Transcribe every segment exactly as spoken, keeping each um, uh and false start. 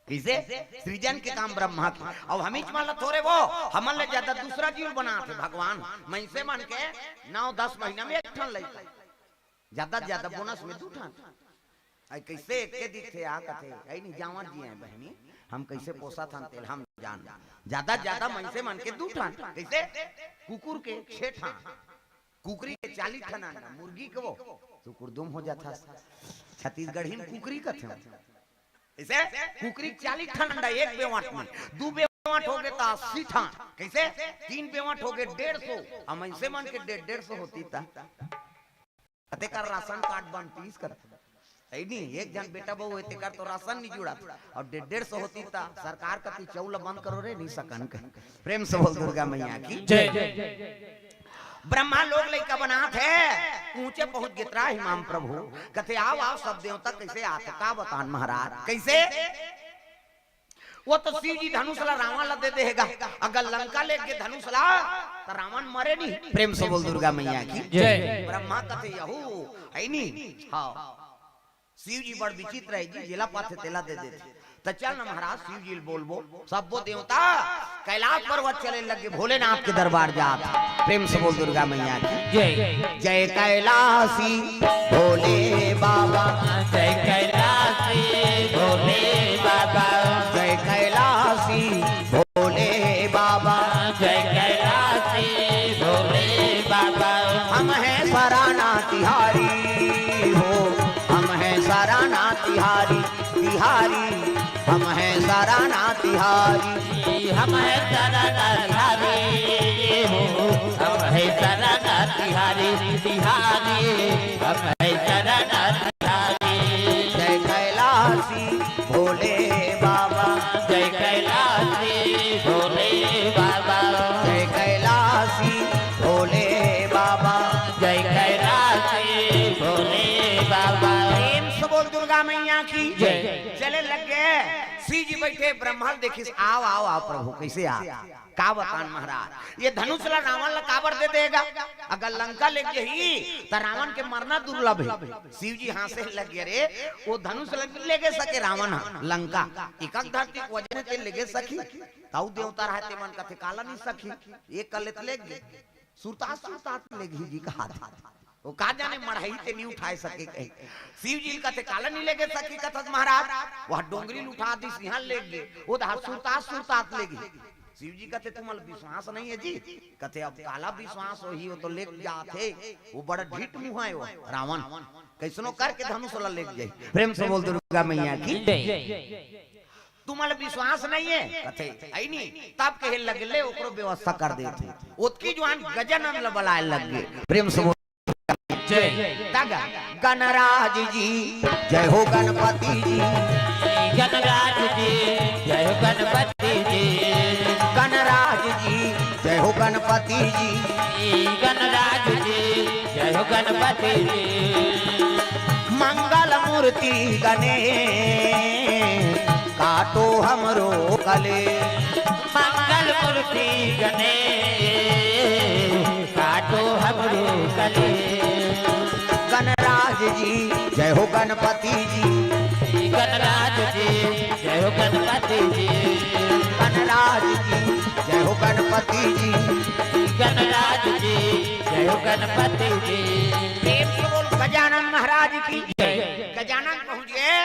कइसे? सृजन के काम ब्रह्मा के। अब हमीच मन ला थोरे वो, हमन ले ज्यादा दूसरा जीव बनात हे भगवान। मइनसे मन के नौ दस महीना में एक ठन लइका, ज्यादा से ज्यादा बोनस में दू ठन। अइ कइसे एके दिखथे आ कथे, "अइ नहीं जांवर जी हे बहिनी, हम कइसे पोसत हन तेला हम जान।" ज्यादा से ज्यादा मइनसे मन के दू ठन। कइसे? कुकुर के छे ठन, कुकरी के चालीस ठन अंडा, मुर्गी के वो, तू कुरदुम हो जाथस। छत्तीसगढ़ी में कुकरी कथे। कइसे? कुकरी के चालीस ठन अंडा एक बेंवट में, दू बेंवट होगे त अस्सी ठन। कइसे? तीन बेंवट होगे डेढ़ सौ। अब मइनसे मन के डेढ़, डेढ़ सौ होतिस त तेकर राशन कार्ड बनतिस कथे। सही नहीं, एक झन बेटा बहू हे, तेकर तो राशन नहीं जुड़त। अउ डेढ़, डेढ़ सौ होतिस त सरकार कतिस, "चाउर ला बंद करो रे, नहीं सकन" कहे। प्रेम से बोल दुर्गा मैया की जय। ब्रह्मा लोग लइका बनात हे, ऊंचे पहुंच गे त्राहि माम प्रभु। कथे, "आव, आव, सब देवता कइसे आत हे?" का बतान महाराज, कइसे? वो तो शिव जी धनुष ला रावण ला दे देहे गा। अगर लंका लेगे धनुष ला, त रावण मरे नहीं। प्रेम से बोल दुर्गा मैया की जय। ब्रह्मा कथे, "यहू हे नी।" हाँ, शिव जी बड़ विचित्र हे जी, जेला पाथे तेला दे देथे। त चल न महाराज, शिव जी ल बोलबो। सब्बो देवता कैलाश पर्वत चले लगे, भोलेनाथ के दरबार जात। प्रेम से बोल दुर्गा मैया की जय। जय कैलाशी भोले बाबा। जय कैलाशी भोले बाबा। जय कैलाशी भोले बाबा। जय कैलाशी भोले बाबा। हम हैं सराना तिहारी हो, हम हैं सराना तिहारी, तिहारी, हम हैं सराना तिहारी। हम हैं सराना तिहारी हो, हम हैं सराना तिहारी, तिहारी, हम हैं सराना तिहारी। जय कैलाशी भोले बाबा। जय कैलाशी भोले बाबा। जय कैलाशी भोले बाबा। जय कैलाशी भोले बाबा। प्रेम से बोल दुर्गा मैया की जय। चले लगे, शिव जी बइठे, ब्रह्मा ल देखिस, "आव, आव, आव प्रभु, कइसे आव?" का बतान महाराज, ये धनुष ला रावण ला काबर दे देगा? अगर लंका लेगे ही त रावण के मरना दुर्लभ हे। शिव जी हाँसे लगे, "अरे, वो धनुष ला नहीं लेगे सके रावण ह लंका, एकक धरती के वजन हे, ते लेगे सकही?" तउ देवता रहय ते मन कथे, "काला नहीं सकही, एक कले त लेगे, सुरतात सुरतात लेगही जी," कहा था। वो का जाने मड़ही ते नहीं उठाय सके कहे। शिव जी ल कथे, "काला नहीं लेगे सके कथस महाराज?" वह डोंगरी ल उठा दिस, इहाँ लेगे, वो दहा सुरतात सुरतात लेगे। शिव जी कथे, "तुम्हारा विश्वास नहीं है जी?" कथे, "अब काला विश्वास होही, वो तो लेग जात हे, वो बड़ा ढीठ मुँह हे वो रावण, कइसनो करके धनुष ला लेग जाही।" प्रेम से बोल दुर्गा मैया की। "तुम्हारा विश्वास नहीं है?" कथे, "अइ नहीं।" तब कहे लगे, "ले, ओकरो व्यवस्था कर देत हँव।" ओतकी जुवार गजानन ला बलाय लगे। प्रेम से बोल जय। तग गणराज जी, जय हो गणपति जी। गणराज जी, जय हो गणपति जी। गणराज जी, जय हो गणपति जी। गणराज जी, जय हो गणपति जी। मंगल मूर्ति गणेश, काटो हमरो कलेश। मंगल मूर्ति गणेश, काटो हमरो कलेश। गणराज जी, जय हो गणपति जी। गणराज जी, जय हो गणपति जी। गणराज जी, जय हो गणपति जी। गणराज जी, जय हो गणपति जी। प्रेम से बोल गजानन महाराज की जय। गजानन पहुंच गे,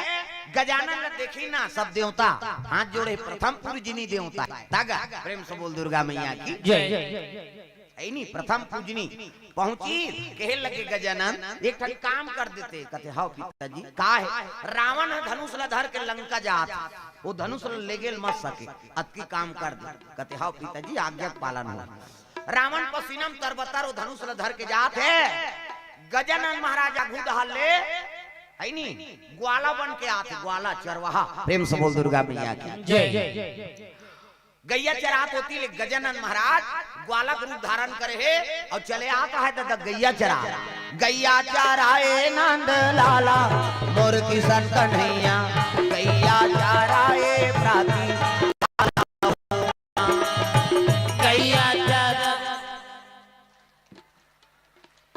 गजानन ला देखिन ना सब देवता, हाथ जोड़े, प्रथम पूजनी देवता हे। तग प्रेम से बोल दुर्गा मैया की जय। अइ नहीं, प्रथम पूजनी पहुंचिस, कहे लगे गजानन, "एक ठन काम कर देते।" कथे, "हव पिताजी।" "का हे?" "रावण ह धनुष ला धर के लंका जात, वो धनुष ला लेगे ल मत सके, अतकी काम कर दे।" कथे, "हव पिताजी, आज्ञा के पालन हो।" रावण पसीना म तरबतर वो धनुष ला धर के जात हे, गजानन महाराज आघू डहर ले, हे नी, ग्वाला बन के आत हे, ग्वाला, चरवाहा। प्रेम से बोल दुर्गा मैया की जय। गैया चरात होती ले गजानन महाराज ग्वाला के रूप धारण करे हे अउ चले आत हे दादा गैया चरा। "गैया चराए नंद लाला, मोर किशन कन्हैया, गैया चराए प्राती।" गैया चरा।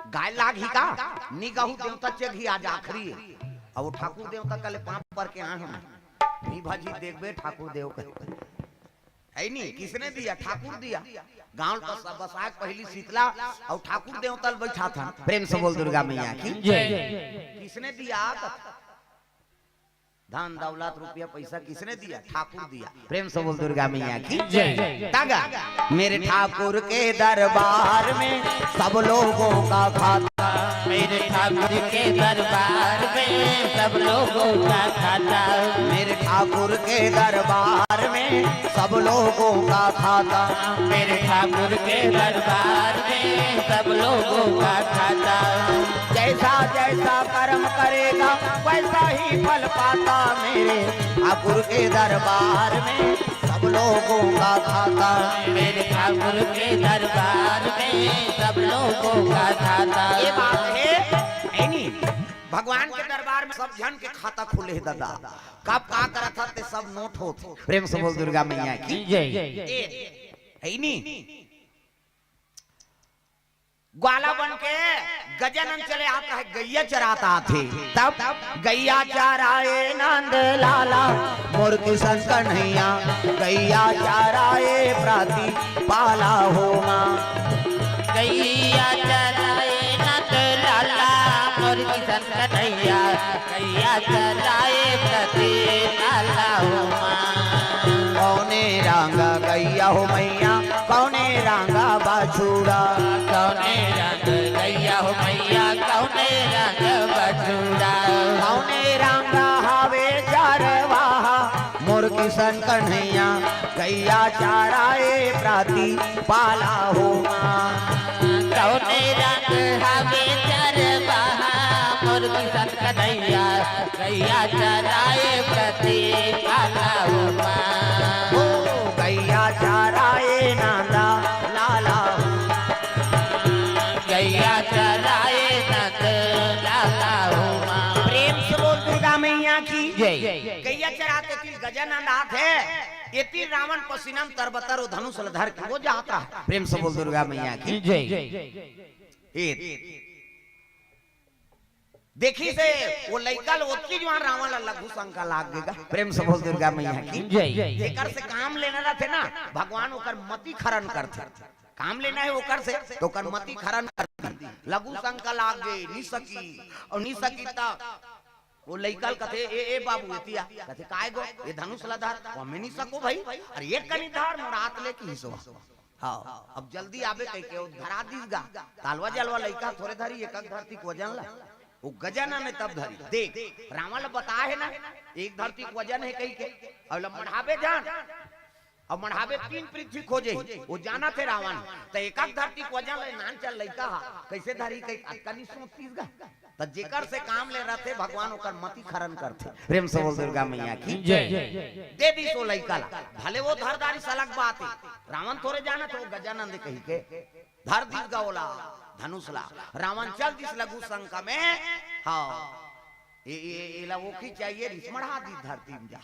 गाय लागही का? निगहू देवता चघी आज आखिरी हे। अउ वो ठाकुर देवता कले पाँव पर के आए हम। ई भाजी देखबे ठाकुर देव के। है नी, किसने दिया? ठाकुर दिया। गांव ल बस, बसाए के पहिली शीतला अउ ठाकुर देवता ल बइठाथन। प्रेम से बोल दुर्गा मैया की। जय। किसने दिया? धन दौलत रुपया पैसा किसने दिया? ठाकुर दिया। प्रेम से बोल दुर्गा मैया की। जय। तागा। मेरे ठाकुर के दरबार में सब लोगों का खाता। मेरे ठाकुर के दरबार में सब लोगों का खाता। मेरे ठाकुर के दरबार में सब लोगों का खाता। मेरे ठाकुर के दरबार में सब लोगों का खाता। जैसा जैसा कर्म करेगा वैसा ही फल पाता। मेरे ठाकुर के दरबार में सब लोगों का खाता। मेरे ठाकुर के दरबार में सब लोगों का खाता। ये बात है, है नी? भगवान के दरबार में सब झन के खाता खुले हे दादा। कब का करत हे ते सब नोट होत हे। प्रेम से बोल दुर्गा मैया की। जय। ए, है नी? ग्वाला बन के गजानन चले आता है, गैया चरात आथे। तब गैया चराए नंद लाला, मोर किशन कन्हैया, गैया चराए प्राती पाला हो माँ। गैया चराए नंद लाला, मोर किशन कन्हैया, गैया चराए प्राती पाला हो माँ। कौने रंग गैया हो मैया, कौने रंग बछुड़ा। कौने रंग गैया हो मैया, कौने रंग बछुड़ा। कौने रंग हवे चरवाहा, मोर किशन कन्हैया, गैया चराए प्राती पाला हो माँ। कौने रंग हवे चरवाहा, मोर किशन कन्हैया, गैया चराए प्राती पाला हो माँ। ओ गैया चराए नंद लाला हो। गैया चराए नंद लाला हो माँ। प्रेम से बोल दुर्गा मैया की। जय। गैया चरात एती गजानन आत हे, एती रावण पसीना म तरबतर ओ धनुष ल धर के ओ जात हे। प्रेम से बोल दुर्गा मैया की। जय। ए, देखिस हे ओ लइका ल, ओतकी जुवार रावण ल लघु शंका लाग गे गा। प्रेम से बोल दुर्गा मैया की। जय। जेकर से काम लेना रहिथे ना, भगवान ओकर मति खरन करथे। काम लेना हे ओकर से, त ओकर मति खरन कर दी। लघु शंका लाग गे, नी सकी, अउ नी सकी त ओ लइका ल कथे, "ए, ए बाबू, एती आ।" कथे, "काय गो?" "ए धनुष ल धर।" "ओ में नी सकों भई।" "अरे एक कनी धर, मोर हाथ ले," किहिस ओ। हाँ, अब जल्दी आबे कहिके ओ धरा दिस गा। तालवा जलवा लइका थोरे धरी एकक धरती के वजन ला। ओ गजानन हे तब धरी। देख, रावण ल बताए हे ना, एक धरती के वजन हे कहिके। अउ ल मढ़ाबे जान। अउ मढ़ाबे तीन पृथ्वी खोजे हे। ओ जानत हे रावण। त एकक धरती के वजन ले नान चल लइका हा। कइसे धरी कहि अतका नी सोचिस गा। त जेकर से काम ले रहिथे, भगवान ओकर मति खरन करथे। प्रेम से बोल दुर्गा मैया की। जय। दे दिस ओ लइका ला। भले ओ धर डारिस अलग बात हे। रावण थोरे जानत हे, ओ गजानन हे कहिके। धर दिस गा ओला, धनुष ला। रावण चल दिस लघु शंका में। हाँ। ए, ए, एला ओखी चाहिए रिहिस, मढ़ा दिस धरती म जा।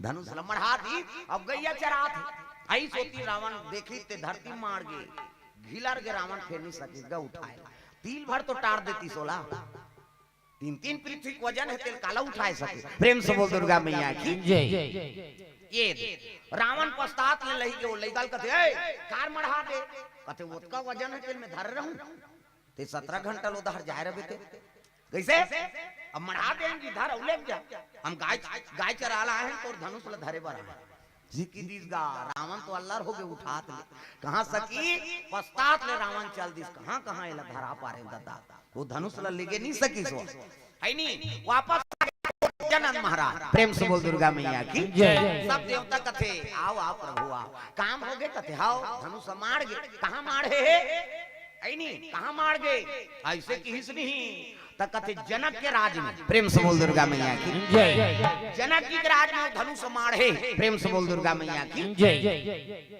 धनुष ला मढ़ा दिस, अब गैया चरात हे। अइस ओती रावण देखिस ते धरती म माढ़ गे। घिलर गे रावण, फेर नी सकिस गा उठाए। तिल भर तो टार देतिस ओला। तीन तीन पृथ्वी के वजन हे, तेला काला उठाए सके। प्रेम से बोल दुर्गा मैया की। जय। ए दे, रावण पछतात ले लही के ओ लइका ल कथे, "ए, काबर मढ़ा दे?" कथे, "ओतका वजन हे, तेला में धरे रहूं। ते सतरा घंटा ल ओ डहर जाए रहिबे ते।" कइसे? "अब मढ़ा देन जी, धर अउ ले जा। हम गाय, गाय चराए ल आए हन, तोर धनुष ल धरे बर आए हन।" सिकी दिस गा, रावण तो अल्लर होगे उठात ले। कहाँ सकी? पछतात ले रावण चल दिस। कहाँ, कहाँ एला धरा पारे दादा? ओ धनुष ल लेगे नी सकिस ओ। हे नी? वापस आ गे गजानन महाराज। प्रेम से बोल दुर्गा मैया की। जय। सब देवता कथे, "आओ, आओ प्रभु, आओ।" काम होगे कथे, "हव, धनुष माढ़ गे।" कहाँ माढ़े हे? हे नी? कहाँ माढ़ गे? अइसे किहिस नहीं। त कथे जनक के राज में। प्रेम से बोल दुर्गा मैया की। जय। जनक जी के राज में ओ धनुष माढ़े। प्रेम से बोल दुर्गा मैया की। जय।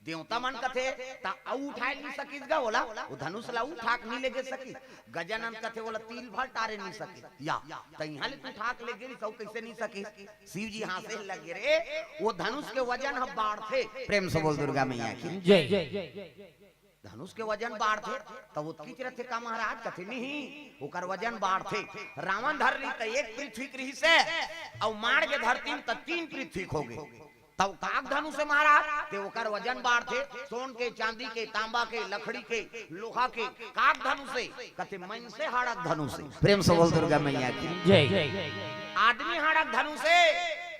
देवता मन कथे, "त अउ उठाए नी सकिस गा ओला, ओ धनुष ला उठा के नी लेगे सकिस।" गजानन कथे, "ओला तिल भर टारे नी सकिस।" या, त इहाँ ले त उठा के लेगे रिहिस, अउ कइसे नी सकिस? शिव जी हाँसे लगे रे, ओ धनुष के वजन ह बाढ़थे। प्रेम से बोल दुर्गा मैया की। जय। धनुष के वजन बाढ़थे, त ओतकीच रथे का महाराज? कथे नहीं, ओकर वजन बाढ़थे। रावण धर ली त एक पृथ्वी के रिहिसे, अउ मार के धरती म त तीन पृथ्वी हो गे। तब काक धनुष हे महाराज, ते ओकर वजन बाढ़थे, सोन के, चांदी के, तांबा के, लकड़ी के, लोहा के, काक धनुष हे, कथे मइनसे हाड़ा के धनुष हे। प्रेम से बोल दुर्गा मैया की। जय। आदमी हाड़ा के धनुष हे,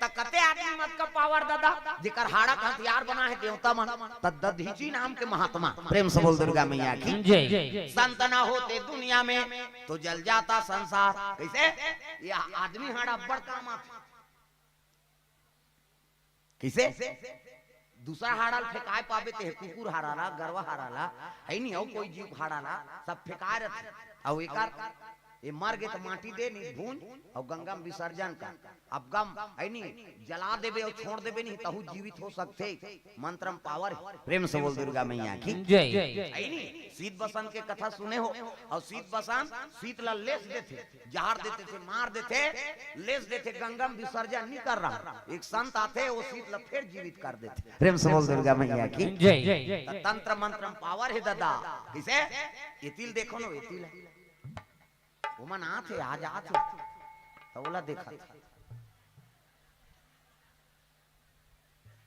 त कते आदमी म अतका पावर ददा, जेकर हाड़ा के हथियार बना हे देवता मन, त दधीचि नाम के महात्मा, प्रेम से बोल दुर्गा मैया की। जय। संत ना होते दुनिया में तो जल जाता संसार। कइसे? ये आदमी हाड़ा अब्बड़ काम आथे। कइसे? दूसरा हाड़ा ल फेंकाय पाबे ते, कुकुर हाड़ा ला, गरवा हाड़ा ला, हे नहीं, अउ कोई जीव हाड़ा ला, सब फेंकाय रथे। अउ एकर, ये मर गे त माटी दे नहीं, भूंज, अउ गंगा म विसर्जन कर। अब गम, हे नहीं, जला देबे अउ छोड़ देबे नहीं, तहू जीवित हो सकथे। मंत्र म पावर हे। प्रेम से बोल दुर्गा मैया की। जय। हे नहीं, शीत वसंत के कथा सुने हो, अउ शीत वसंत शीत ला लेस देथे, जहर देथे, मार देथे, लेस देथे, गंगा म विसर्जन नहीं कर रहा। एक संत आथे, वो शीत ला फेर जीवित कर देथे। प्रेम से बोल दुर्गा मैया की। जय। त तंत्र मंत्र म पावर हे ददा। कइसे? ये तिल देखो ना, ये तिल हे। ओमन आथे, आज आथे, त ओला देखत हे।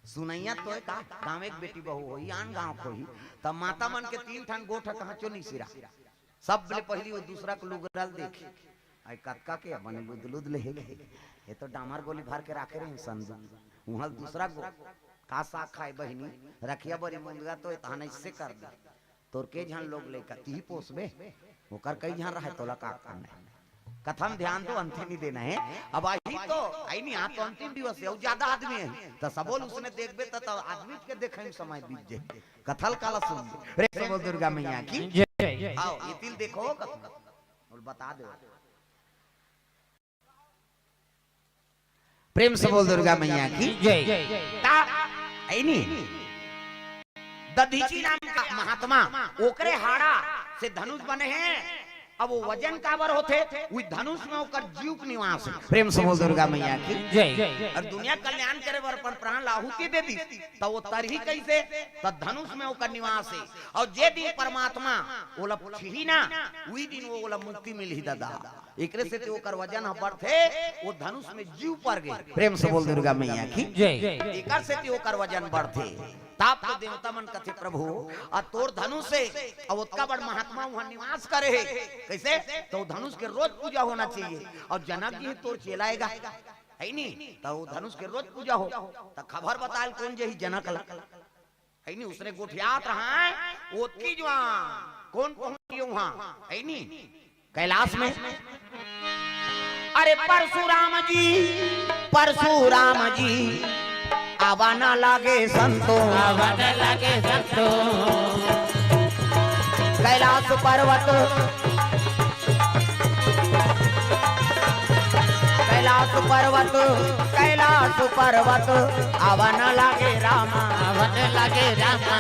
सुनइया तोय का, गाँव एक बेटी बहू होही, आन गाँव के होही, त माता मन के तीन ठन गोठ कहाँ चो नहीं सिरा। सबले पहिली वो दूसरा के लुगरा ल देखे। आई कतका के बने लुद लुद ले हे। ये तो डामर गोली भर के राखे रहे संदूक। उहाँ दूसरा गो, का साग खाए बहिनी, रखिया बरी मुंदगा तो तहन ऐसे कर दे। तोर के झन लोग लइका, तिही पोसबे, ओकर कई झन रहय, तोला का करना हे? कथा म ध्यान तो अंते नहीं देना हे। अब आही तो, आई नहीं, आज तो अंतिम दिवस हे, अउ ज्यादा आदमी हे, त सबो ल उसने देखबे, त, त आदमी के देखे म समय बीत जाही। कथा ल काला सुन। प्रेम से बोल दुर्गा मैया की। जय। आओ, ये तिल देखो, कथा बोल बता दे। प्रेम से बोल दुर्गा मैया की। जय। ता, ऐनी दधीची नाम का महात्मा, ओकरे हाड़ा से धनुष बने हे। अब वो वजन काबर होथे? उही धनुष में ओकर जीव के निवास हे। प्रेम से बोल दुर्गा मैया की। जय। अउ दुनिया कल्याण करे बर अपन प्राण ला आहुति दे दिस, त वो तरही कइसे? त धनुष में ओकर निवास हे। अउ जे दिन परमात्मा ओला छुही ना, उही दिन वो ओला मुक्ति मिलही ददा। एकरे सेती ओकर वजन ह बढ़थे, वो धनुष में जीव पर गे। प्रेम से बोल दुर्गा मैया की। जय। एकर सेती ओकर वजन बढ़थे। तब तो देवता मन कथे, "प्रभु, आ तोर धनुष हे, अउ ओतका बड़ महात्मा उहाँ निवास करे हे, कइसे?" त वो धनुष के रोज पूजा होना चाहिए। अउ जनक जी तोर चेला एगा, हे नी? त वो धनुष के रोज पूजा हो, त खबर बताल कोन जही जनक ला। हे नी, उसने गोठियात रहय, ओतकी जुवार कोन पहुंच गे उहाँ, हे नी, कैलाश में। अरे परशुराम जी, परशुराम जी, आवा न लागे संतो, आवा न लागे संतो। कैलाश पर्वत, कैलाश पर्वत, कैलाश पर्वत, आवा न लागे रामा, आवा न लागे रामा।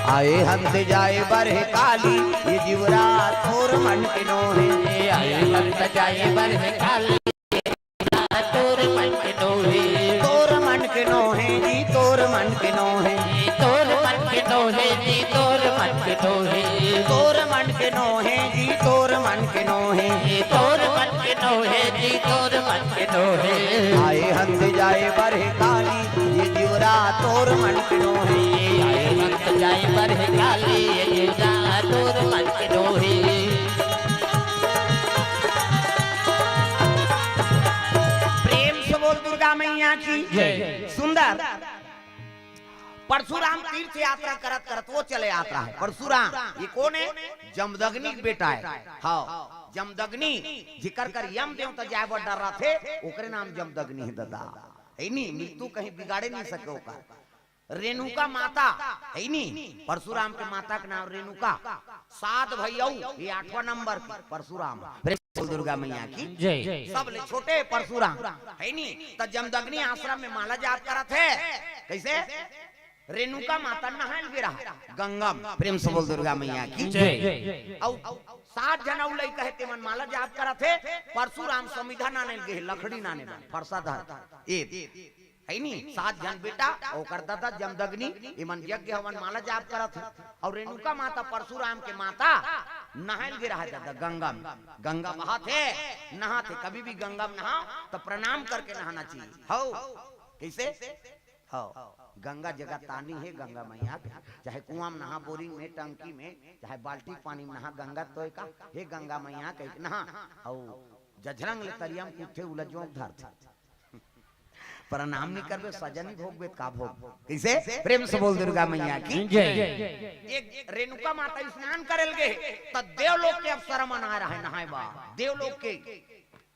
आए हंस जाए बर हे काली, ये जिवरा तोर मन के नोहे। आए हंस जाए बर हे काली, तोर मन के नोहे। तोर मन के नोहे जी, तोर मन के नोहे। तोर मन के नोहे जी, तोर मन के नोहे। तोर मन के नोहे जी, तोर मन के नोहे। तोर मन के नोहे जी, तोर मन के नोहे। आए हंस जाए बर हे काली, ये जिवरा तोर मन के नोहे। आए हंस जाए बर हे काली, ये जिवरा तोर मन के नोहे। प्रेम से बोल दुर्गा मैया की। जय। सुंदर। परशुराम तीर्थ यात्रा करत करत वो चले यात्रा हे। परशुराम, ये कोन हे? जमदग्नि के बेटा हे। हाँ, जमदग्नि, जिकर कर यम देवता जाए बर डर्राथे, ओकरे नाम जमदग्नि हे ददा। हे नी, मृत्यु कहीं बिगाड़े नहीं सके ओकर। रेणुका माता, हे नी, परशुराम के माता के नाम रेणुका। सात भई अउ, ये आठवां नंबर के परशुराम। प्रेम से बोल दुर्गा मैया की। जय। सबले छोटे परशुराम, हे नी, त जमदग्नि आश्रम में माला जाप करत हे। कइसे? रेणुका माता नहाय ल गे रहा गंगा म। प्रेम से बोल दुर्गा मैया की। जय। अउ सात झन अउ लइका हे, तेमन माला जाप करत हे। परशुराम समिधा नाने ल गे हे, लकड़ी नाने बर, फरसा धर। ए, हे नी, सात झन बेटा, ओकर ददा जमदग्नि, एमन यज्ञ हवन माला जाप करत हे। अउ रेणुका माता परशुराम के माता नहाय ल गे रहा हे ददा गंगा म। गंगा बहत हे, नहात हे। कभी भी गंगा म नहाव त प्रणाम करके नहाना चाहिए। हव, कइसे? हव, गंगा जगह तानी हे, गंगा मैया के, चाहे कुआं म नहा, बोरिंग में, टंकी में, चाहे बाल्टी पानी म नहा, गंगा तोय का, हे गंगा मैया कहिके नहा, अउ जझरंग ले तरिया म कूदथे, उला जोंक धरथे। प्रणाम नी करबे, सजा नी भोगबे, त का भोग? कइसे? प्रेम से बोल दुर्गा मैया की। जय। एक रेणुका माता स्नान करे ल गे, त देवलोक के अप्सरा मन आय रहा हे नहाय बर, देवलोक के।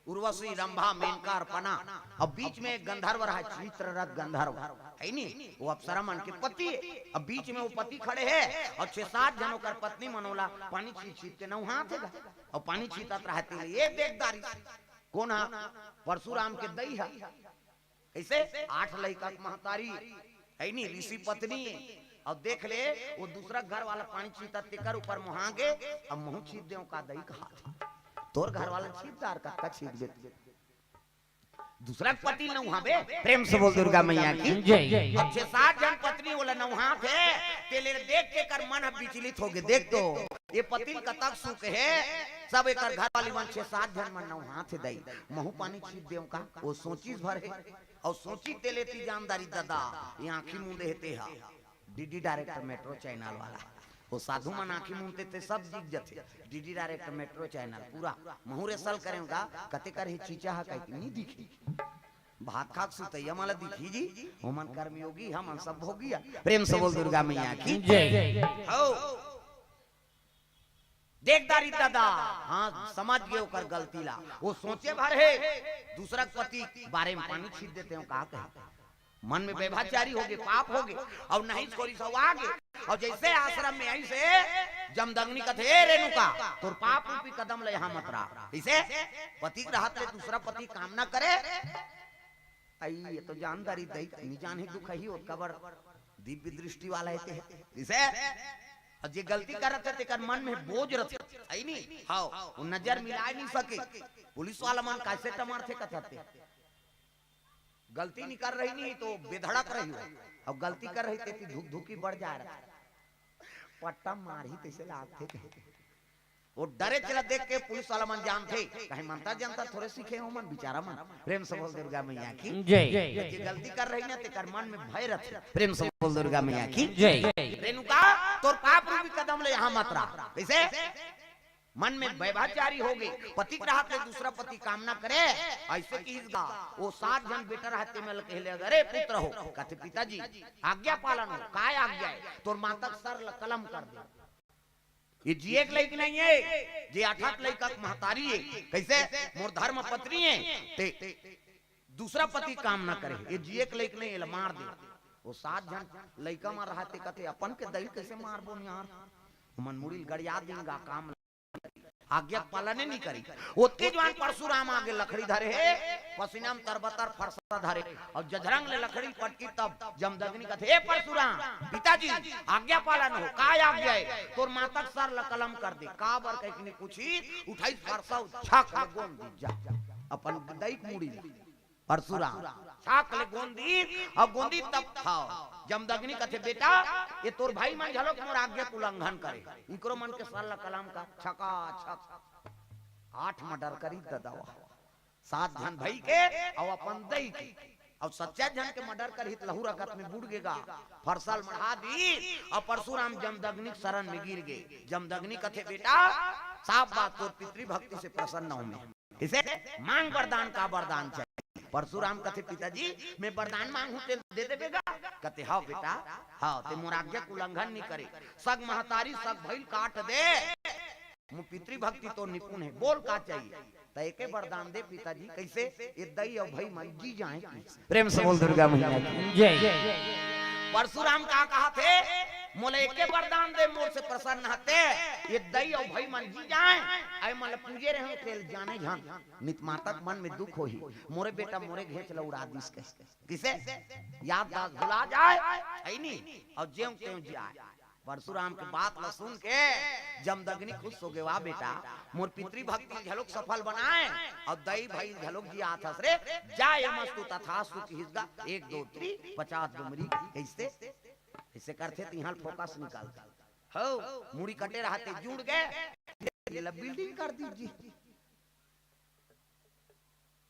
उर्वशी, रंभा, मेनका, अर्पणा, अउ बीच में एक गंधर्व रहा, चित्ररथ गंधर्व, हे नी, वो अप्सरा मन के पति हे। अउ बीच में वो पति खड़े हे, अउ छह सात झन ओकर पत्नी मन ओला पानी छींच छींच के नउहात हे गा, अउ पानी छींचत रहा तेला, ए देखदारी। कोन हा? परशुराम के दई हा। कइसे? आठ लइका के महतारी, हे नी, ऋषि पत्नी। अउ देख ले, वो दूसरा घर वाला पानी छींचत, तेकर ऊपर मोहा गे, अब महूं छींच देंव का दई कहात। तोर घर वाला छींच डार, कतका छींचबे? दूसरा के पति ल नउहाबे। प्रेम से बोल दुर्गा मैया की। जय। अब छह सात झन पत्नी ओला नउहात हे, तेला देख के एकर मन ह विचलित हो गे। देख तो, ए पति ल कतक सुख हे, सब एकर घर वाली मन छह सात झन मन नउहात हे दई, महूं पानी छींच देंव का? वो सोचिस भर हे, अउ सोचिस तेला एती जानदारी ददा, ए आंखी मूंदे हे ते हा। डीडी डायरेक्टर मेट्रो चैनल वाला, वो साधु मन आंखी मूंदथे ते सब दिख जथे। डीडी डायरेक्टर मेट्रो चैनल पूरा महूं rehearsal करेंव गा, कते कर हे चीचा हा कहिके नी दिखही। भात खाके सुतइया मन ला दिखही जी, ओमन कर्मयोगी, हमन सब भोगिया। प्रेम से बोल दुर्गा मैया की। जय। हव। देखदारी ददा, हाँ, समझ गे ओकर गलती ला। वो सोचे भर हे, दूसरा के पति के बारे में पानी छींच देतेंव का कहे। मन में व्यभिचारी हो गे, पाप हो गे, अउ नहीं छोरी सब आ गे। अउ जइसे आश्रम में आइस हे, जमदग्नि कथे, "ए रेणुका, तोर पाप रूपी कदम ला यहाँ मत राख।" कइसे? पति के रहत ले दूसरा पति कामना करे, अई, ये तो जानदारी दई, नी जाने दुख ही ओतका बड़ दिव्य दृष्टि वाला हे ते। जइसे, अउ जे गलती करत हे, तेकर मन में बोझ रथे, हे नी? हव, वो नजर मिलाय नी सके। पुलिस वाला मन कइसे टमरथे कथते। गलती नी कर रही नी तो बेधड़क रही हो, अउ गलती कर रही तेती धुकधुकी बढ़ जाय रथे। पट्टा मारही तइसे लागथे कहे। वो डरे चला देख के पुलिस वाला मन जानथे, कहे मंतर जंतर थोरे सीखे हो मन, बिचारा मन। प्रेम से बोल दुर्गा मैया की। जय। जे गलती कर रही ना, तेकर मन में भय रथे। प्रेम से बोल दुर्गा मैया की। जय। रेणुका, तोर पाप रूपी कदम ला यहाँ मत राख। कइसे? मन में व्यभिचारी हो गे, पति के रहत ले दूसरा पति कामना करे, अइसे किहिस गा। वो सात झन बेटा रहत तेमन ल कहे ले, "अरे पुत्र हो," कथे, "पिताजी, आज्ञा पालन हो।" "काय आज्ञा हे?" "तोर माता के सर ल कलम कर दे।" ये जिए के लइक नहीं हे, जे आठ आठ लइका के महतारी हे। कइसे? "मोर धर्म पत्नी हे, ते दूसरा पति कामना करे, ये जिए के लइक नहीं, एला मार दे।" वो सात झन लइका मन रहत हे, कथे, "अपन के दई कइसे मारबो यार?" ओमन मुड़ी ल गड़िया दिन गा काम, आज्ञा के पालने नी करी। ओतके जुवार परशुराम आगे लकड़ी धरे हे, पसीना म तरबतर फरसा धरे, अउ जझरंग ले लकड़ी पटकी तब जमदग्नि कथे, "ए परशुराम, पिताजी, आज्ञा पालन हो।" "काय आज्ञा हे?" "तोर माता के सर ल कलम कर दे।" "काबर?" कहिके नी पूछिस, उठाइस फरसा, छक ले गोंद दिस जा अपन दई के मुड़ी ल। परशुराम छक ले गोंद दिस, अउ गोंदी तब खाओ। जमदग्नि कथे, "बेटा, ये तोर भाई मन घलोक मोर आज्ञा के उल्लंघन करे, इकरो मन के सर ल कलम कर।" छका छक आठ murder करी ददा। सात झन भाई के, अउ अपन दई के, अउ सच्चा झन के murder करही त लहू रगत में बूड़ गे गा। फरसा ल मढ़ा दिस, अउ परशुराम जमदग्नि के शरण में गिर गे। जमदग्नि कथे, "बेटा, साफ बात, तोर पितृभक्ति से प्रसन्न हूं मैं।" कइसे? "मांग वरदान, का वरदान चाहिए?" परशुराम कथे, "पिताजी, मैं वरदान मांगहूं, तेला दे देबे गा?" कथे, "हव बेटा, हव, ते मोर आज्ञा के उल्लंघन नी करे, सग महतारी, सग भाई ल काट दे, मोर पितृभक्ति तोर निपुण हे, बोल का चाहिए?" "त एके वरदान दे पिताजी।" कइसे? "ये दई अउ भाई मन जी जाए।" प्रेम से बोल दुर्गा मैया की। जय। परशुराम का कहाथे, "मोला एके वरदान दे, मोर से प्रसन्न हते, ये दई अउ भाई मन जी जाए, अउ मन ल पूजे रहे, तेला जाने झन, नित माता के मन में दुख होही, मोरे बेटा मोरे घेंच ल उड़ा दिस कहे।" कइसे? याददाश्त भुला जाए, है नी, अउ जेव तेव जियाय। परसुराम के बात ल सुन के जमदग्नि खुश होगे, "वाह बेटा, मोर पितृभक्ति घलोक सफल बनाय अउ दई भाई घलोक जियात हस रे, जा यमस्तु तथास्तु किहिस गा, एक दो तीन पचास डुमरी।" कइसे? अइसे करथे तिहां फोकस निकालथे। हव, मुड़ी कटे रहते जुड़ गे, ये ला बिल्डिंग कर दीजिए।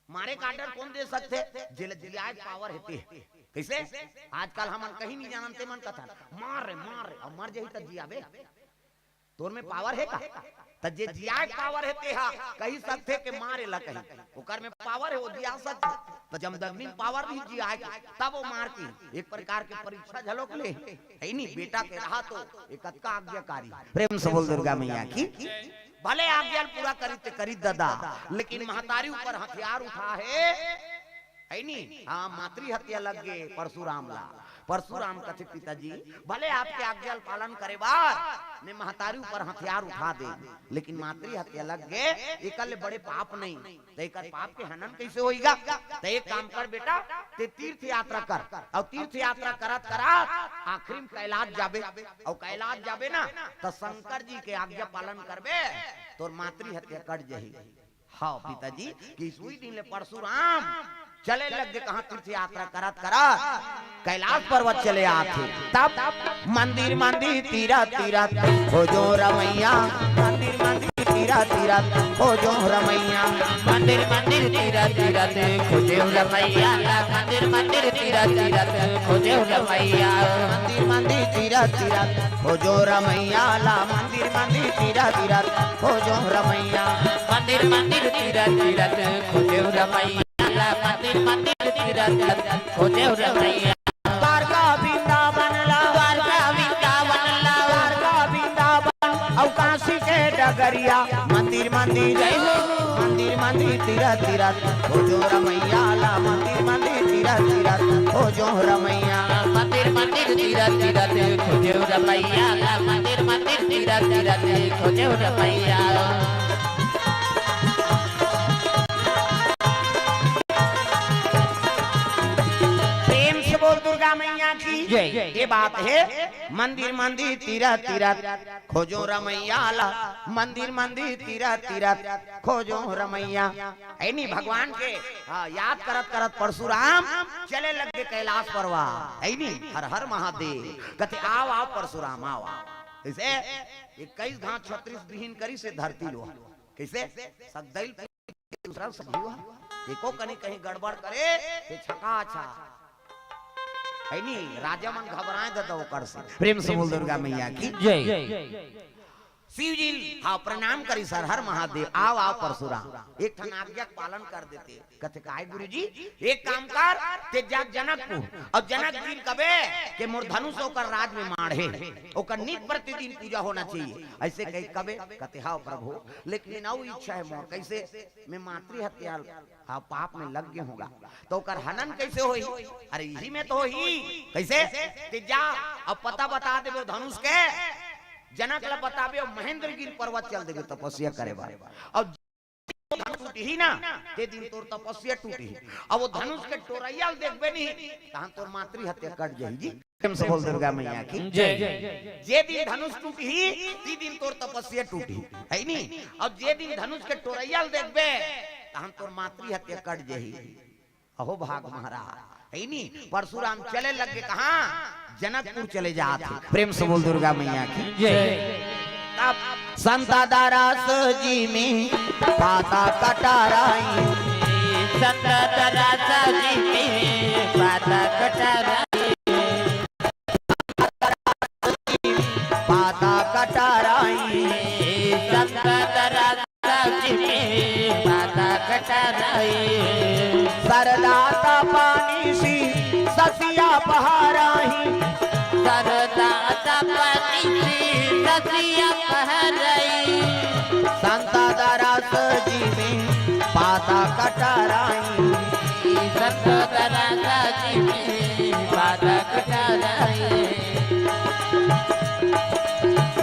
मारे का आर्डर कोन दे सकथे? जेला जियाय पावर हे ते। कइसे? आजकल हमन कहीं नइ जानन, ते मन कथन, "मार रे, मार रे," अउ मर जाही त जियाबे? तोर में पावर हे का? त जे जियाय पावर हे ते हा कहि सकथे के मार एला कहीं। ओकर में पावर हे, वो जिया सकथे। त जमदग्नि में पावर रही जियाय के, तब वो मार के। एक प्रकार के परीक्षा घलोक ले। है नी, बेटा के रहा तो एक कतका आज्ञाकारी। प्रेम से बोल दुर्गा मैया की। भले आज्ञा ल पूरा करी ते करी ददा, लेकिन महतारी ऊपर हथियार उठा हे, है नी? हाँ, मातृ हत्या लग गे परसुराम ला। परसुराम कथे, "पिताजी, भले आपके आज्ञा ल पालन करे बर मैं महतारी ऊपर हथियार उठा दे, लेकिन मातृ हत्या लग गे, एकर ले बड़े पाप नहीं।" त एकर पाप के हनन कइसे होइगा? त एक काम कर बेटा, ते तीर्थ यात्रा कर, अउ तीर्थ यात्रा करत करत आखिरी में कैलाश जाबे, अउ कैलाश जाबे ना, त शंकर जी के आज्ञा पालन करबे, तोर मातृ हत्या कट जाही। हव पिताजी, कि सुई दिन ले परसुराम चले लग गे, कहाँ तीर्थ यात्रा करत करत कैलाश पर्वत चले आथे। तब मंदिर मंदिर तीरथ तीरथ खोजों रमैया, मंदिर मंदिर तीरथ तीरथ खोजों रमैया, मंदिर मंदिर तीरथ तीरथ खोजों रमैया, मंदिर मंदिर तीरथ तीरथ खोजों रमैया, मंदिर मंदिर तीरथ तीरथ खोजों रमैया ला, मंदिर मंदिर तीरथ तीरथ खोजों रमैया, मंदिर मंदिर तीरथ तीरथ खोजों रमैया ला, मंदिर मंदिर तीरथ तीरथ खोजों रमैया। द्वारका वृंदावन ला, द्वारका वृंदावन ला, द्वारका वृंदावन अउ काशी के डगरिया, मंदिर मंदिर जय हो, मंदिर मंदिर तीरथ तीरथ खोजों रमैया ला, मंदिर मंदिर तीरथ तीरथ खोजों रमैया, मंदिर मंदिर तीरथ तीरथ खोजों रमैया ला, मंदिर मंदिर तीरथ तीरथ खोजों रमैया। प्रेम से बोल दुर्गा मैया की जय। ये बात हे, मंदिर मंदिर तीरथ तीरथ खोजों रमैया ला, मंदिर मंदिर तीरथ तीरथ खोजों रमैया। है नी, भगवान के, हाँ, याद करत करत परसुराम चले लग गे कैलाश पर्वत। है नी, हर हर महादेव। कथे, "आव आव परसुराम, आव आव।" अइसे इक्कीस घात छत्तीस बिहीन करिस हे धरती ल। कइसे? सगदइल दूसरा सजीव हे। एको कनी कहीं गड़बड़ करे, ते छका छा। है नी, राजा मन घबराय ददा ओकर से। प्रेम से बोल दुर्गा मैया की जय। शिव जी, हाँ, प्रणाम करिस, हर हर महादेव, आव आव परसुराम, एक ठन आज्ञा के पालन कर देते। कथे, "काय गुरुजी?" "एक काम कर, ते जा जनकपुर, अउ जनक जी ल कबे के मोर धनुष ओकर राज में माढ़े, ओकर नित प्रतिदिन पूजा होना चाहिए।" अइसे कहि कबे? कथे, "हव प्रभु, लेकिन अउ इच्छा हे मोर।" कइसे? "मैं मातृ हत्या, हाँ, पाप में लग गे हँव गा, त ओकर हनन कइसे होही?" "अरे इही में तो होही।" "कइसे?" "ते जा, अब पता बता देबे धनुष के, जनक ल बताबे, अउ महेंद्रगिरी पर्वत चल देबे तपस्या करे बर, अउ धनुष टूटही ना, ते दिन तोर तपस्या टूटही। अउ वो धनुष के टोरइया ल देखबे नहीं, तहन तोर मातृ हत्या कट जाही जी।" प्रेम से बोल दुर्गा मैया की जय। "जे दिन धनुष टूटही, ती दिन तोर तपस्या टूटही, है नी? अउ जे दिन धनुष के टोरइया ल देखबे, तहन तोर मातृ हत्या कट जाही।" अहो भाग महाराज, है नी? परसुराम चले लग गे कहाँ? जनकपुर चले जात हे। प्रेम से बोल दुर्गा मैया की जय। तब संत दरस जिमि पाता कटाराई, संत दरस जिमि पाता कटाराई, पाता कटाराई, संत दरस जिमि पाता कटाराई। सरदा तपनिसि ससिया पहराई, सरदा तपनिसि ससिया पहराई। संत दरस जिमि पाता कटाराई, संत दरस जिमि पाता कटाराई।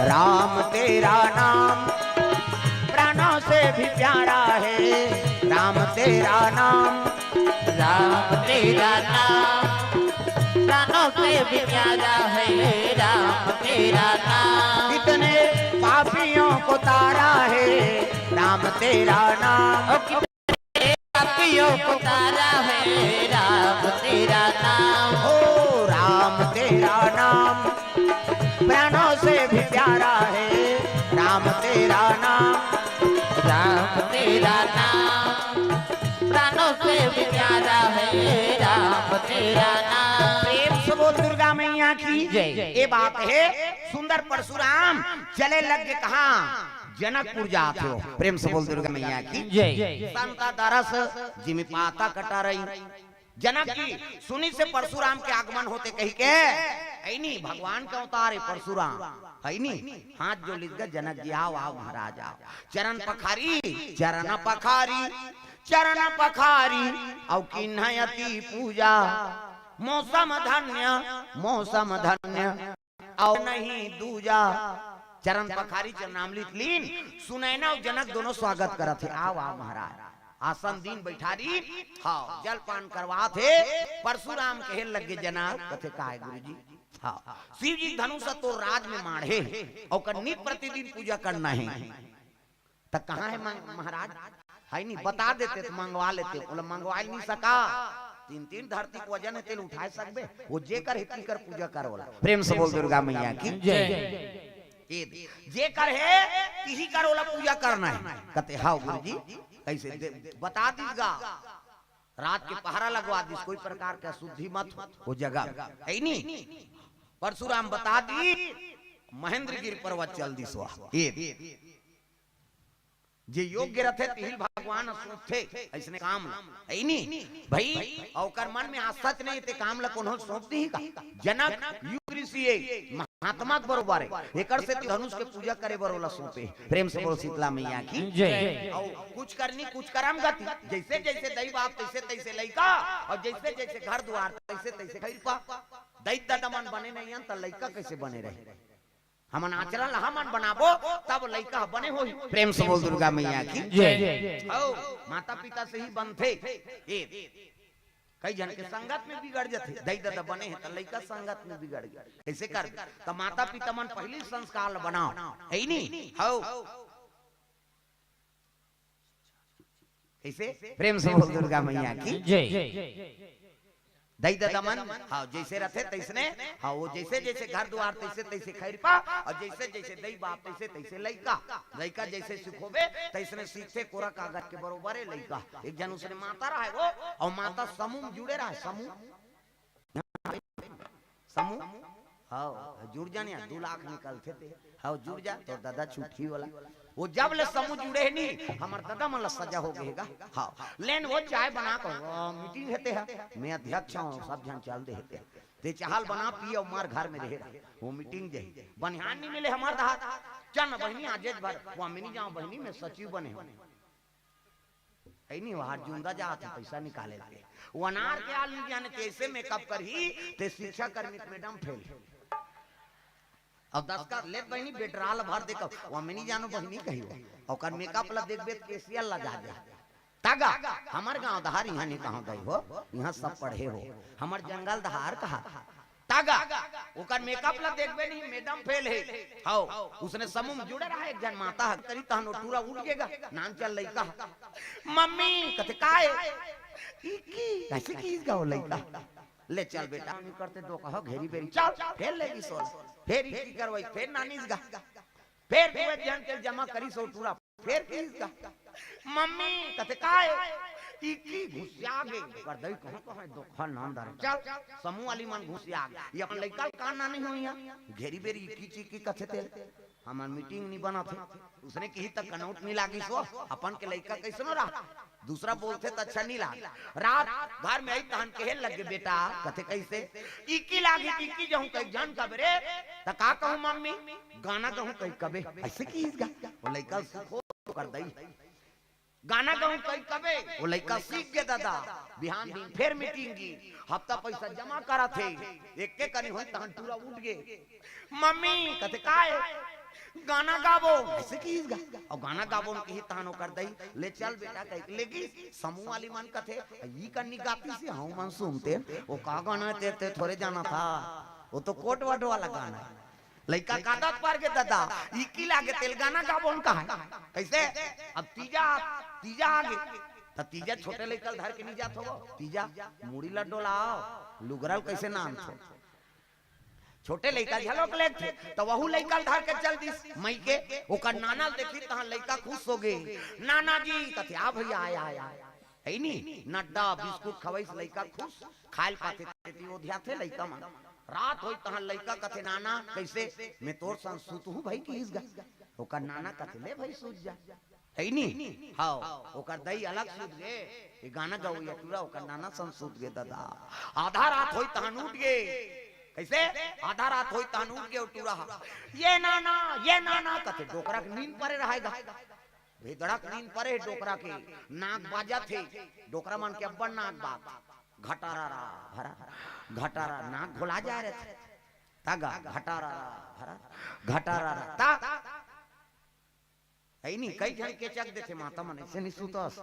राम तेरा नाम प्राणों से भी प्यारा है, राम तेरा नाम, राम तेरा नाम प्राणों से भी प्यारा है राम तेरा नाम। कितने पापियों को तारा है राम तेरा नाम। ओ, कितने पापियों को तारा है राम तेरा नाम। ओ राम तेरा नाम प्राणों से भी प्यारा है राम तेरा नाम। राम तेरा नाम प्राणों से भी प्यारा है राम तेरा नाम। प्रेम से बोल दुर्गा मैया की जय। ये बात है सुंदर परशुराम चले लग गे कहाँ? जनकपुर जात हो। प्रेम से बोल दुर्गा मैया की जय। संता दरस जिमि पाता कटारई। जनक जी सुनिस हे परशुराम के आगमन होथे कहिके, है नी, भगवान के अवतार हे परशुराम, है नी, हाथ जोड़ लिस गा जनक जी, आओ, आओ महाराज आओ। चरण पखारी, चरण पखारी, चरण पखारी, अउ कीन्है अति पूजा। मौसम धन्य, मौसम धन्य, अउ नहीं दूजा। चरण पखारी चरणामृत लीन, सुनैना अउ जनक दोनों स्वागत करत हे। आओ, आओ महाराज, आसन दीन बइठारी, हाँ, जलपान करवात हे। परशुराम कहे लगे, जनक, कथे, "काय गुरुजी?" हाँ, "शिव जी धनुष तो राज में माढ़े, ओकर नित प्रतिदिन पूजा करना हे।" त कहाँ हे मंग-, महाराज? है नी, बता देते त मंगवा लेते। ओला मंगवा नहीं सका। तीन तीन धरती के वजन हे, तेला उठाए सकबे? वो जेकर हे, तिकर पूजा कर ओला। प्रेम से बोल दुर्गा मैया की जय। ये दे, जेकर हे, तिही कर ओला पूजा करना हे। कथे, "हाव गुरुजी, कइसे दे-, बता दीस गा।" रात के पहरा लगवा दीस, कोई प्रकार के अशुद्धि मत हो, वो जगह हे नी। परशुराम बता दी, महेंद्रगिरी पर्वत चल दीस वा। ये दे। जे योग्य रथे, तिही ल भगवान सौंपथे, अइसने काम ल, हे नी? भई, ओकर मन में आस्था च नहीं, ते काम ल कोनो सौंप दिही का? जनक युग ऋषि हे, महात्मा के बरोबर हे, एकर से धनुष के पूजा करे बर ओला सौंपे। प्रेम से बोल शीतला मैया की जय। अउ कुछ करनी, कुछ करम गति, जइसे जइसे दई बाप, तइसे तइसे लइका, अउ जइसे जइसे घर दुआर, तइसे तइसे खइरपा। दई ददा मन बने नहीं हन, त लइका कइसे बने रही? हमन आचरण ल हमन बनाबो, तब लइका ह बने होही। प्रेम से बोल दुर्गा मैया की जय। हौ, माता पिता से ही बनथे। ए, कई झन के संगत में बिगड़ जथे, दई ददा बने हे त लइका संगत में बिगड़ गे। कइसे कर? त माता पिता मन पहिली संस्कार ल बनाओ, हे नी? हौ। कइसे? प्रेम से बोल दुर्गा मैया की जय। दई ददा मन, हाँ, जइसे रथे तइसने, हाँ, वो जइसे जइसे घर दुआर तइसे तइसे खइरपा, अउ जइसे जइसे दई बाप तइसे तइसे लइका, लइका जइसे सिखोबे तइसने सीखथे, कोरा कागज के बरोबर हे लइका। एक झन उसने माता रहय वो, अउ माता समूह में जुड़े रहय, समूह। समूह? हव, जुड़ जा न, दू लाख निकलथे ते। हव, जुड़ जा, तोर ददा छुट्टी वाला। वो जब ले समूह जुड़े हे नी, हमर ददा मन ला सजा हो गे हे गा। हव, लेन वो चाय बना के, वो मीटिंग हे ते हा, मैं अध्यक्ष हूँ, सब झन चल दे हे ते। ते चाहल बना, पी अउ मार घर में रहे रहा। वो मीटिंग जाही। बनिहान नहीं मिले हमर दहार। चल न बहिनी, आजेच भर, वो हम नहीं जाओ बहिनी, मैं सचिव बने हूँ। हे नी, वहाँ जुंदा जात हे, पैसा निकाले ला। वो अनार के आल नहीं जाने कैसे मेकअप करही, ते शिक्षा कर्मी के मैडम फेल। अब दस का लेत बहिनी, बेटरा ला भर दे कब, वो हम नहीं जानो बहिनी कही वो। ओकर मेकअप ला देखबे त केसियल ला जा दे। तागा, हमर गांव दहार इहाँ नहीं कहाँ गई हो, इहाँ सब पढ़े हो। हमर जंगल दहार कहा। तागा, ओकर मेकअप ला देखबे नहीं, मैडम फेल हे। हव, उसने समूह में जुड़े रहा, एक झन माता ह, करी तहन ओ टूरा उठ गेगा, नान चल लइका ह। मम्मी, कथे काय? ई की? कइसे कीस गा ओ लइका? ले चल बेटा, नहीं करते दो कहो घेरी बेरी, चल, फेर लेगी सोल, फेर ई की करवाई, फेर नानीस गा, फेर दू एक झन के जमा करी सो टूरा, फेर कीस गा। मम्मी, कथे काय? ई की घुसिया गे, कर दई कहाँ कहाँ दो खा नाम धर, चल, समूह वाली मन घुसिया गे, ये अपन लइका ल का नानी होइया, घेरी बेरी ई की चीज की कथे ते, हमर मीटिंग नहीं बनत हे। उसने किही त कनौट नहीं लागिस वो, अपन के लइका कइसनो रहा, दूसरा बोलथे त अच्छा नहीं लाग। रात घर में आई तहन कहे लगे, बेटा, कथे कइसे? इकी लागी, इकी जहूँ कही झन कबे रे, त का कहूँ मम्मी? गाना गहूँ कही कबे, अइसे कीस गा। वो लइका सुखो कर दई। गाना गहूँ कही कबे, वो लइका सीख गे ददा। बिहान दिन फेर मीटिंग गी, हफ्ता पैसा जमा करत हे, एक के कनी होई तहन टूरा उठ गे। मम्मी, कथे काय? गाना गाबो, अइसे किहिस गा। अउ गाना गाबो न किहिस तहन ओकर दई, "ले चल बेटा," कहिके लेगिस। समूह वाली मन कथे, "ई कन्नी गातिस हे, हमन सुनतेन, ओ का गाना हे ते, ते थोरे जानथस, ओ तो कोट वट वाला गाना हे।" लइका कादत पर गे ददा, इकी लागे तेला गाना गाबो न कहय। कइसे? अब तीजा, तीजा आगे, त तीजा छोटे लइका ल धर के नइ जात होबो, तीजा मुड़ी ल डोलाव, लुगरा ल कइसे नानथो। छोटे लइका घलोक लेगथे, त वहू लइका ल धर के चल दिस मइके, ओकर नाना ल देखिस, तहाँ लइका खुश होगे। "नाना जी," कथे, "आ भइया, आय, आय, आय।" हइ नी, नड्डा, बिस्कुट खवइस, लइका खुश, खाय ल पाथे, तेती ओधियाथे लइका मन। रात होइस, तहाँ लइका कथे, "नाना, कइसे?" "मैं तोर संग सुतहूँ भई," किहिस गा। ओकर नाना कथे, "ले भई, सुत जा।" हइ नी? हव, ओकर दई अलग सुत गे, ये गाना गवइया टूरा ओकर नाना संग सुत गे ददा। आधा रात होइस तहन उठ गे। कइसे? आधा रात होइस तहन उठ गे ओ टूरा ह। "ये नाना, ये नाना," कथे, डोकरा के नींद परे रहय गा। भेदड़क नींद परे हे डोकरा के, नाक बाजत हे, डोकरा मन के अब्बड़ नाक बाज। घटारारा, भरा, घटारा, नाक घोला जाय रहिथे। त गा, घटारारा, भरा, घटारारा, त हइ नी, कई झन केचक देथे, "माता मन अइसे नइ सुतस,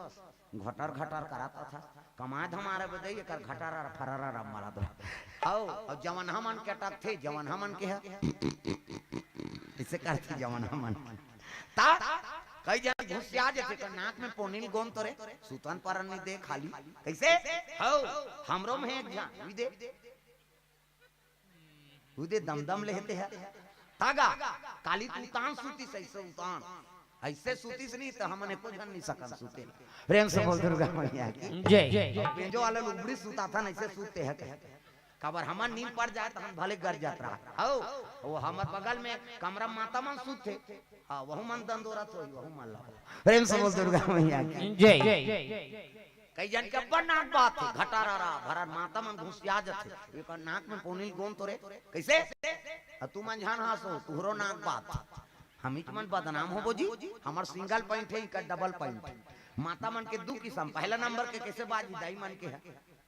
घटर घटर करत रथस, कमाय धमाय बर दई, एकर घटारारा फरारारा मारा दो।" हव, अउ जवनहा मन के अटकथे, जवनहा मन के ह, अइसे करथे जवनहा मन। त कई झन घुसिया जथे, "त नाक में पोनी ल गोंद तो रे, सुतन परन नइ दे खाली।" कइसे? हव, हमरो में एक झन, उही दे। उही दे दमदम लेहते ह। त गा, काली त उतान सुतिस, अइसे उतान। अइसे सुतिस नहीं त हमन एको झन नइ सकन सुते ला। प्रेम से बोल दुर्गा मैया की। जय। बेंजो वाला लोग बड़ी सुताथन, अइसे सुते ह कहे। काबर हमन नींद पर जाय त हम भले गर जात रहा। हव, वो हमर बगल में कमरा माता मन सुतथे। हाँ, वहू मन दंदोरत होही, वहू मन ला। प्रेम से बोल दुर्गा मैया की। जय। कई झन के अब्बड़ नाक बाजथे, घटारारा, भरा माता मन घुसिया जथे। एकर नाक में पोनी ल गोंद तो रे। कइसे? अ तुमन झन हाँसो, तुहरो नाक बाजथे। हमीच मन बदनाम होबो जी, हमर सिंगल पैंट हे, इकर डबल पैंट। माता मन के दू किसम, पहला नंबर के कइसे बाजही, दाई मन के ह,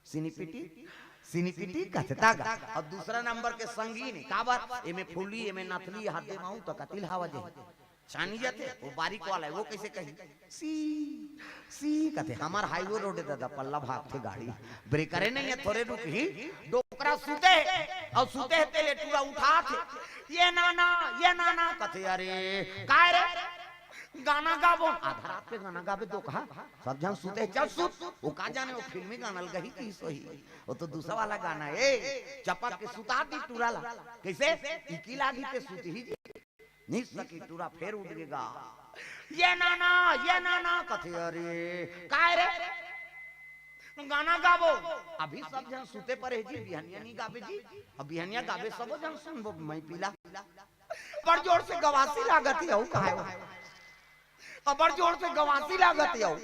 सिनीपिटी, सिनीपिटी कथे त गा। अउ दूसरा नंबर के संगीन हे, काबर? एमे फूली, एमे नथली, हाथ दे माऊ त कतिल हवा जाही। छानी जाथे, वो बारीक वाला हे, वो कइसे कही? सी, सी कथे, हमर हाईवे रोड हे ददा, पल्ला भागथे गाड़ी, ब्रेकरे नइ हे, थोरे रुकही, डोकरा सुते हे, अउ सुते हे तेला टूरा उठाथे, "ये नाना, ये नाना," कथे, "अरे, काय रे?" "गाना गाबो।" आधा रात के गाना गाबे दोकहा, सब झन सुते हे, "चल सुत।" वो का जाने, वो फिल्मी गाना ल गही किहिस होही, वो तो दूसरा वाला गाना हे, चपक के सुता दिस टूरा ला। कइसे? इकी लागी ते सुतही जी। निस सकी टूरा फेर उठ गे गा। "ये नाना, ये नाना," कथे, "अरे, काय रे?" "गाना गाबो।" "अभी सब झन सुते परे हे जी, बिहनिया नइ गाबे जी, अब बिहनिया गाबे सबो झन सुनबो, मैं पीला।" "बड़ जोर से गवासी लागत हे, अउ काय हो?" "अब्बड़ जोर से गवासी लागत हे, अउ।"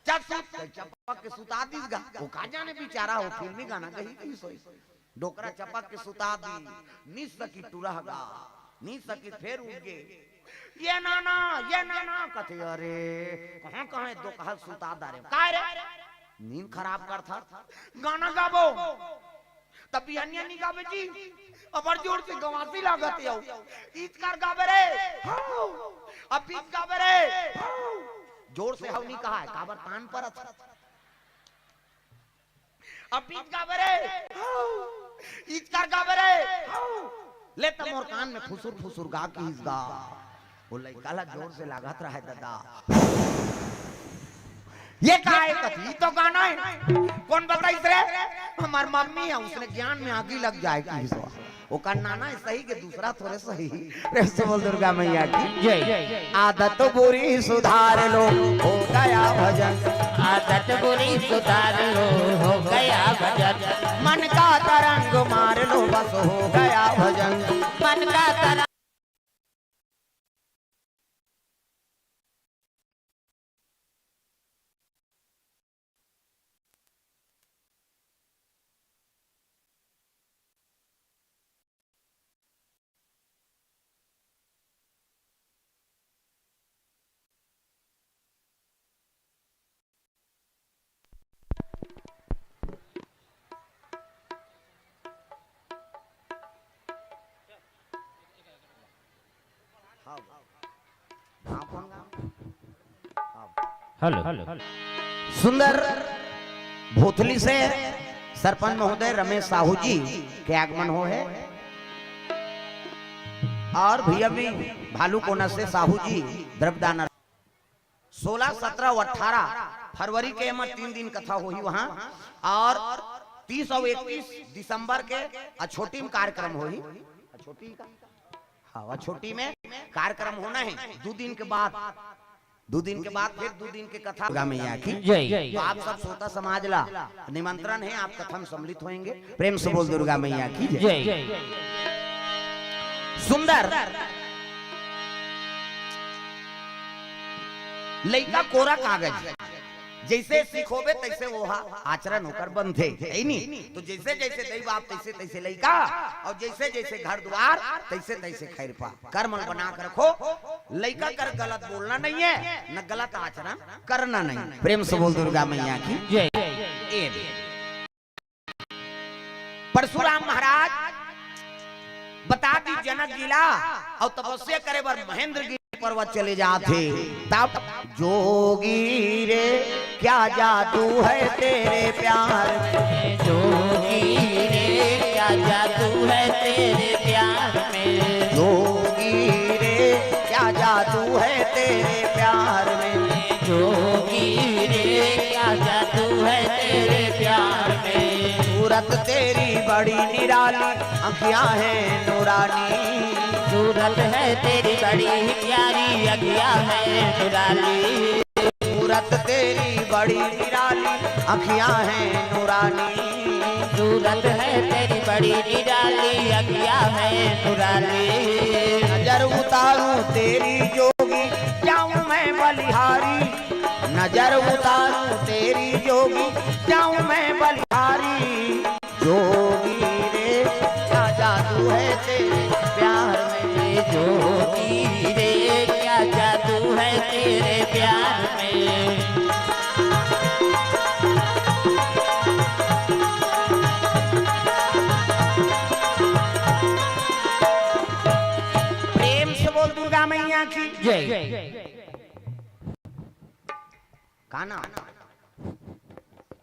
"चल सुत," चपक के सुता दिस गा। वो का जाने बिचारा हो, फिल्मी गाना गही किहिस होही। डोकरा चपक के सुता दिस, निस सकी टूरा गा, निस सकी फेर उठ गे। "ये नाना, ये नाना," कथे, "अरे, कहाँ, कहाँ हे दोकहा ल सुता डारे, काय रे?" "नींद खराब करथस।" "गाना गाबो।" "त बिहनिया नइ गाबे जी, अब्बड़ जोर से गवासी लागत हे, अउ इचकर गाबे रे, हव, अब बीच गाबे रे, हव।" जोर से हव नइ कहय, काबर तान परत हे। "अब बीच गाबे रे, हव, इचकर गाबे रे, हव।" "ले त मोर कान में फुसुर फुसुर गा," किहिस गा। वो लइका ला जोर से लागत रहय ददा। "ये का हे?" कथे, "ये तो गाना हे।" "कोन बताइस रे?" "हमर मम्मी हे, उसने ज्ञान में आगी लग जाए," किहिस गा। ओकर नाना हे सही के दूसरा थोरे सही। प्रेम से बोल दुर्गा मैया की। जय। आदत बुरी सुधार लो, हो गया भजन। आदत बुरी सुधार लो, हो गया भजन। मन का तरंग मार लो, बस हो गया भजन। मन का तरंग हेलो। सुंदर भोथली से सरपंच महोदय रमेश साहू जी के आगमन हो है और भैया भी भालू कोना से साहू जी द्रव्यदान। सोलह, सत्रह और अठारह फरवरी के एमा तीन दिन कथा होही वहां और तीस और इकतीस दिसंबर के अछोटी में कार्यक्रम होही। अछोटी का? हाँ, अछोटी में कार्यक्रम होना है। दो दिन के बाद, दो दिन के बाद फिर दो दिन के कथा। दुर्गा मैया की जय। तो आप सब श्रोता समाज ला निमंत्रण है, आप कथा में सम्मिलित होएंगे। प्रेम से बोल दुर्गा मैया की जय। जय। सुंदर लइका कोरा कागज, जैसे सिखोबे तैसे वो हा आचरण होकर बनथे, है नी? तो जैसे जैसे दई बाप तैसे तैसे लइका, और जैसे जैसे घर द्वार तैसे तैसे खैरपा। कर्म बना कर रखो। लइका कर गलत बोलना नहीं है, न गलत आचरण करना नहीं। प्रेम से बोल दुर्गा मैया की जय। ए दे। परशुराम महाराज बता दी जनक जिला और तपस्या करे बर महेंद्र गिरी पर्वत चले जाथे। तब जोगी रे क्या जादू है तेरे प्यार में, जोगी रे क्या जादू है तेरे प्यार में, जोगी रे क्या जादू है तेरे प्यार में, जोगी रे क्या जादू है तेरे प्यार में। सूरत तेरी बड़ी निराली, अखियां हैं नूरानी। सूरत है तेरी बड़ी प्यारी, अखियां हैं नूरानी। सूरत तेरी बड़ी निराली, अखियां हैं नूरानी। सूरत है तेरी बड़ी निराली, अखियां हैं नूरानी। नजर उतारूं तेरी जोगी, जाऊं मैं बलिहारी। नजर उतारूं तेरी जोगी, जाऊं मैं बलिहारी। जोगी रे क्या जादू है तेरे प्यार में, जोगी रे क्या जादू है तेरे प्यार में। प्रेम से बोल दुर्गा मैया की जय। का नाम?